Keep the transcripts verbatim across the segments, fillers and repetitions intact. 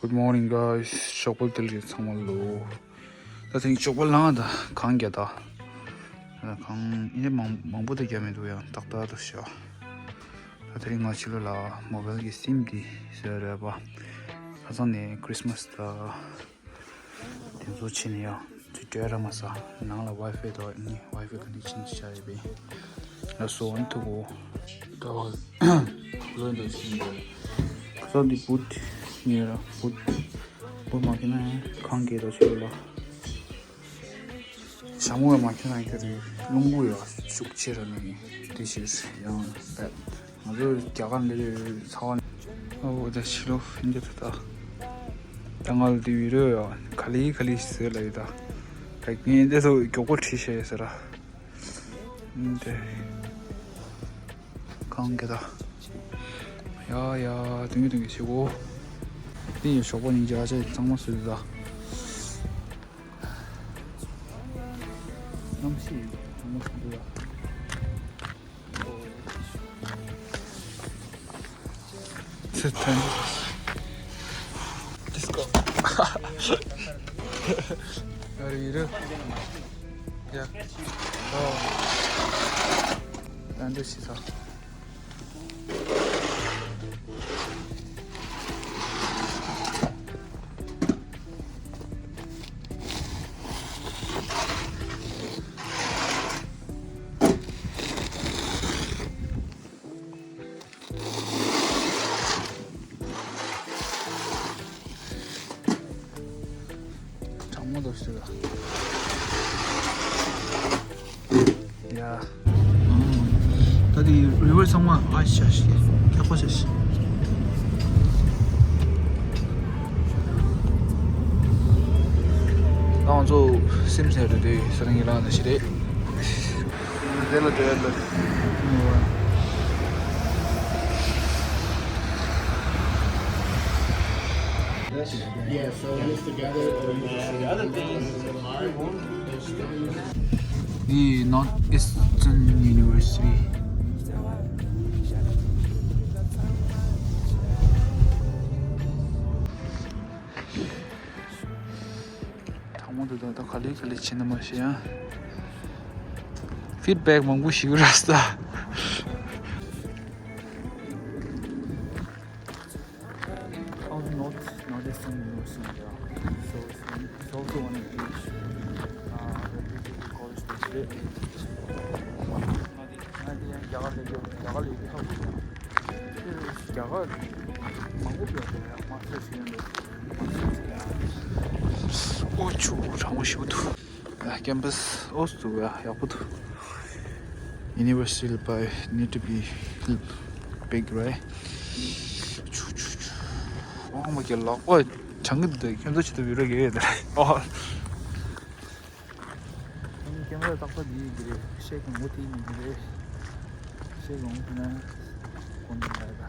Good morning, guys. ཞོགས་པ་བདེ་ལེགས་ཚང་མ་ལོ། ད་ཐེངས་ཞོགས་པ་ལངས་ད་གངས་རྒྱག་ད། ད་གངས་ཨེ་མང་མང་པོ་ད་རྒྱག་མི་འདུག་ཡང་ཏག་ཏག་ཏུ་ཤོག་ད་དེ་རིང་ང་ཕྱི་ལོགས་ལ་མོ་བེལ་གྱི་སིམ་འདི་བཟོས་རེད་པ། ཁ་སང་ནས་ཁྲིས་མས་ད་དེ་ཚོ་ཕྱིན་ནས་ཡང་དུས་སྤྲད་ར་མ་ས་ནང་ལ་ཝའི་ཕའི་དང་ནི་ཝའི་ཕའི་ཀོ་ནེག་ཤན་བྱ་ཡོད་པས་ལ་སོ་ཨན་ཐུ་གོ། ད་ལོས་འདུག་ཕྱིན་འདུག་ཁ་སང་འདི་བུད་ཉོས་ར་བུད་བུད་མ་ཁྱེར་ན་ཡང་གངས་རྒྱག་ད་ཕྱི་ལོགས་ལ། ཞྭ་མོ་ཡང་མ་ཁྱེར་ན་ཡང་དེ་རིང་རླུང་བུ་ཡང་ཤུགས་ཆེ་ར་ནི་དེ་ཕྱིར་ཡང་བས། ང་ཚོ་རྒྱ་གར་འདི་ཚ་བ་ཨོ་ད་ཕྱི་ལོགས་ཧིན་རྡུ་ད་ད་ད་ང་ལ་དེ་བི་ཌི་ཡོ་ཡང་ག་ལེ་ག་ལེ་ཟེར་ལ་ཡོད་ད། ད་ངས་འདི་ཚོ་མགྱོགས་པོ་བྲིས་བྱས་ཟེར་ར། འདི་གངས་རྒྱག་ད། ཡ་ཡ་དུང་གི་དུང་གི་ཞིག་གོ། དེ་ཡི་ཞོགས་པ་ཉིན་རྒྱ་ཆེ་གཙང་མ་སུ་ད། གནམ་གཤིས་གཙང་མ་སུ་ད། ཚེ་ཐན། Let's go. ཨ་རི་རི། ཡ། ཨོ། ད་འདི་ཞིག་ཚ། གྲང་མོ་འདུག་ཟེར་ལ། ཡ། ད་དེ་རི་ཝར་ཚང་མ་ཨ་ཤ་ཤ་ཁྱག་པ་ཤ་ཤ། ང་ཚོ་སིམ་སེ་རི་དེ་ས་རང་གི་ལག་ནས་ཤི་རེད། དེ་ལ་དེ་ལ། Yeah, so we used to gather at the other thing is the North Eastern University. དང་པོ་འདི་དག་ད་ག་ལེ་ག་ལེ་བྱེད་ན་མ་ཤེས་ཡང་། ཕིཌ་བེག་མང་པོ་ཞིག་རག་སོང་། Out North, Northeastern University, yeah. So it's, it's also one of the beach, uh, the beautiful college that's there. ང་དེ་ཡང་རྒྱ་གར་ལས་རྒྱ་གར་ལས་ཐོབ། རྒྱ་གར་མང་པོ་ཡོད་པའི་མ་སེར་ཞིག་ཡིན་འདུག་ཨོ་ཆུ་གྲང་མོ་ཞིག་འདུག་ཀེམ་པས་ཨོ་སུ་ཡག་པོ་འདུག University by need to be big, right? ཆུ་ཆུ་ཆུ། ཨོ་མ་གི་ལག་པ་གྲང་གི་འདུག་ཁྱོད་ཚོ་ཆུ་དུ་བི་རོ་གི་ཡོད་དེ། ཨོ། ཀེམ་ར་རྟག་པར་འདི་ཡི་གི་རེད། ཤེག་ངོ་དེ་ཡིན་གི་རེད། ཤེག་ངོ་དེ་ན་གོན་ནི་ཡ་ད།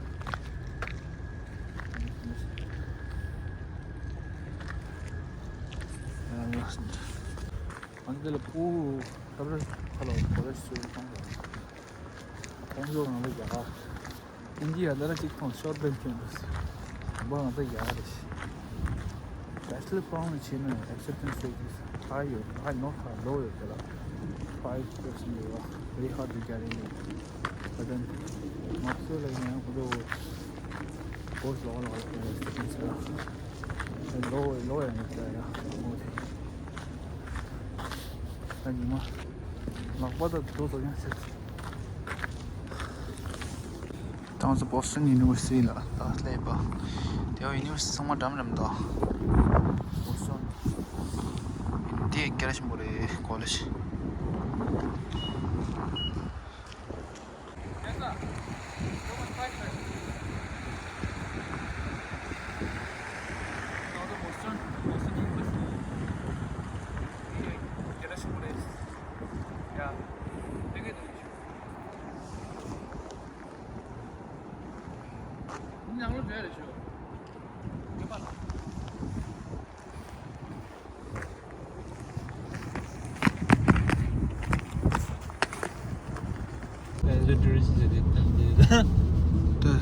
ཨ་འདི་ལ་ཕུ་ཁབ་ར་ཁ་ལོ་གོ་ལ་སུ་ཁང་ག་ཁོང་ཚོ་ནང་ལ་རྒྱ་གར། ཨིན་ཇི་ཡ་ད་ར་གཅིག་ཁོང་ཤོར་བན་ཁྱོད་འདུག་དང་པོ་ང་ཚོ་ཡག་རེད། Bachelor program བྱས་ན་acceptance rate is high ཡོད། high not high, low ཡོད་དེ་ལ། five percent ཡོད། Very hard to get in. But then ང་ཚོ་ལ་ཡང་ཁོ་ཚོ་course ལོག་ལོག་ལ་acceptance རེད། low low ཡང་ཡོད་དེ་ཡ་ངོ་དེ། ད་ཉི་མ་ལག་པ་དང་དུ་དོ་ཡང་ཤེས། ད་ང་ཚོ་Boston University ལ་ད་སླེབས་པ། དེ་བ་university ཚང་མ་འགྲམ་འགྲམ་དང་། Boston འདི་གལ་ཆེན་པོ་རེད། college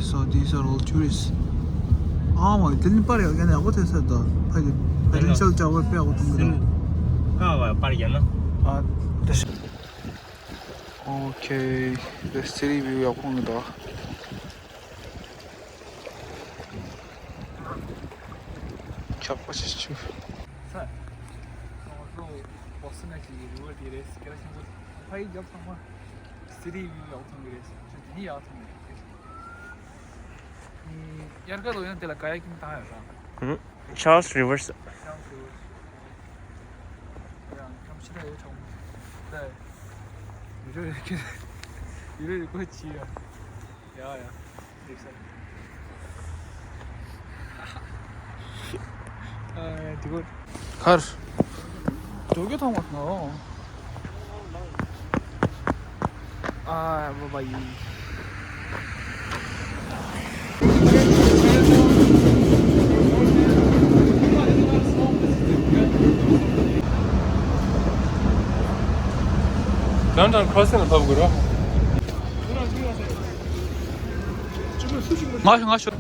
So these are all tourists. ཨ་མ་དེ་ནི་པར་ཡག་ཡག་ནས་ཡག་པོ་ཐེབས་ས་འདུག་ཕ་གི་པེ་ཏན་ཤལ་ཅག་པོ་དཔེ་ཡག་པོ་མཐོང་གི་འདུག་ཀ་བ་པར་ཡག་ན། ཨ་དེ་ཤ། ཨོ་ཁེ། དེ་སི་རི་བིའུ་ཡག་པོ་མཐོང་གི་འདུག་ཁྱག་པ་ཞིག་ཆུ། ས། ང་ཚོ་བོ་སི་ཊོན་ནས་ཀྱི་རི་ཝར་དེ་རེད། སྐད་ཆ་ཆེན་པོ། ཕ་ཡི་རྒྱབ་ཚང་མ་སི་རི་བིའུ་ཡག་པོ་མཐོང་གི་རེད། ཁྱོད་དེ་ནི་ཡག་མཐོང་གི་རེད། དབྱར་ཁ་ལོ་ཡང་དེ་ལ་ཀ་ཡ་ཀིང་བཏང་ཡོད་ར། ཧུམ། Charles Rivers. Charles Rivers. ཡང་ཁམས་ཕྱི་ལ་ཡོད་ཆོག་མོ། ད་ཡུ་རོ་ཡོད་ཀི། ཡུ་རོ་ཡོད་ཀོ་ཅི་ཡ། ཡ་ཡ། འགྲིག་ས། ཨ་དེ་གོ། ཁར། འགྲོ་རྒྱུ་མཐོང་བ་ནོ། ཨ་བ་བ་ཡི། Downtown Crossing ལ་བབས་དགོས་ར། ང་ང་ཤོ།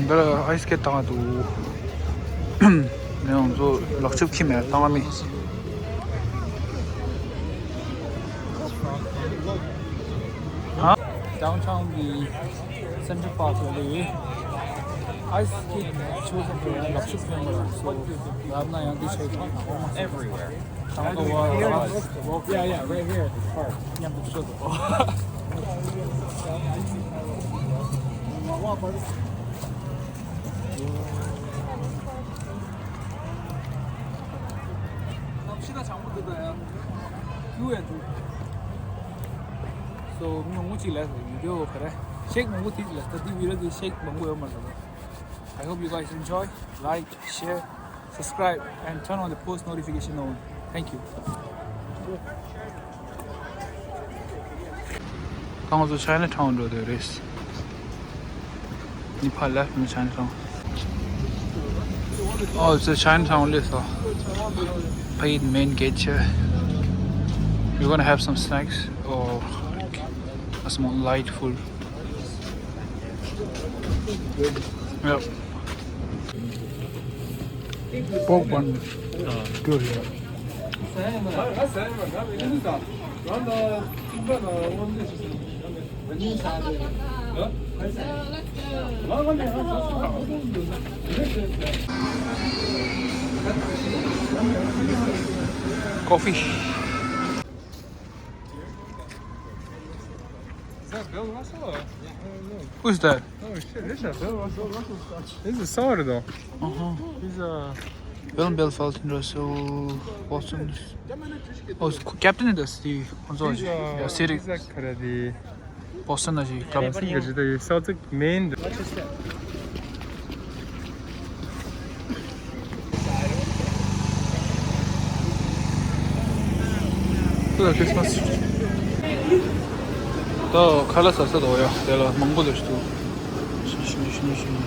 འདི་ལ་ཨའི་སི་སྐེ་བཏང་འདུག་ནས་ང་ཚོ་ལག་ཆུབ་ཁྱི་མེད་བཏང་བ་མི། ཧ། Downtown གི་Central Park ལ་ཡོད། ཨའི་སི་སྐེ་ཆུ་ཚོད་ལ་ལག་ཆུབ་ཕན་པ་ལ་སོ། ལབ་ན་ཡང་འདི་ཆེ་ཐང་ཐང་བོ་མ་སོང་། Everywhere. ཐང་ཐང་བོ་ལ་ཝོག། Yeah, yeah, right here. མཉམ་དུ་ཤོད་དོ། གནམ་གཤིས་ད་གྲང་མོ་འདུག་ད་ཡ། ཀྱུ་ཡ་འདུག་སོ་མི་མང་པོ་ཅིག་ལས་ཡིན་རྒྱུ་ག་རེ། ཤེག་མང་པོ་དེ་ལས་ད་འདི་བི་ལ་གི་ཤེག་མང་པོ་ཡོད་མ་རེད། I hope you guys enjoy, like, share, subscribe and turn on the post notification on. Thank you. ད་ང་ཚོ་Chinatown འགྲོ་འདོད་རེད། ནི་ཕར་left ནི་Chinatown. Oh, it's a Chinatown list. ཕ་གི་main gate here. We're gonna have some snacks or like a small light food. Yep. Pork bun. Good, yeah. Coffee. Is that Bill Russell? Or? Who's that? Oh shit, this is Bill Russell. This is Sawyer though. Uh-huh. He's uh Bill, Bill Fulton Russell, Boston. Oh, captain of the city. He's uh, yeah, city. He's a karate. Boston ནང་བཞིན་club. Boston གི་ཇི་ལྟར་ཡོད་ས་ཚིགས་main། ཁྱི་ལ་Christmas ད་ཁ་ལག་ཟ་ས་དོ་ཡ། དེ་ལ་མང་པོ་ལ་ཞུ། ཞུ་ཞུ་ཞུ་ཞུ།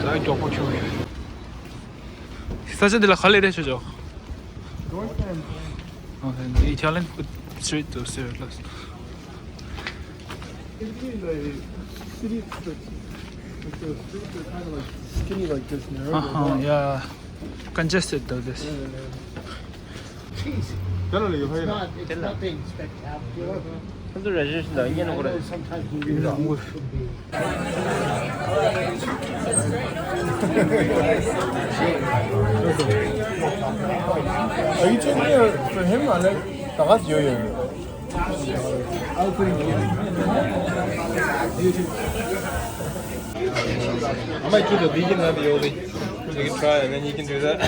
ད་མགྱོགས་པོ་ཁྱོད་ཡ། ས་ཆ་འདི་ལ་ག་ལེ་རེད་ཆོ་ཆོ། Okay, the Italian food street to serve us. It'd be like city, like the streets are kind of like skinny like this, narrow. Uh-huh, yeah. Congested though this. Yeah, yeah. Jeez. It's not, it's nothing spectacular. ཁོ་ཚོ་རེ་ཞིག་ཤིན་ཏུ་ཉན་དགོས་རེད། Sometimes we need to be. Are you taking it for him? I like the hot yo-yo. I'll put it in. I might do the vegan ravioli. You can try and then you can do that.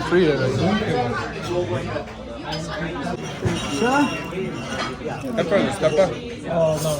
Free. Pepper, pepper. Oh, no.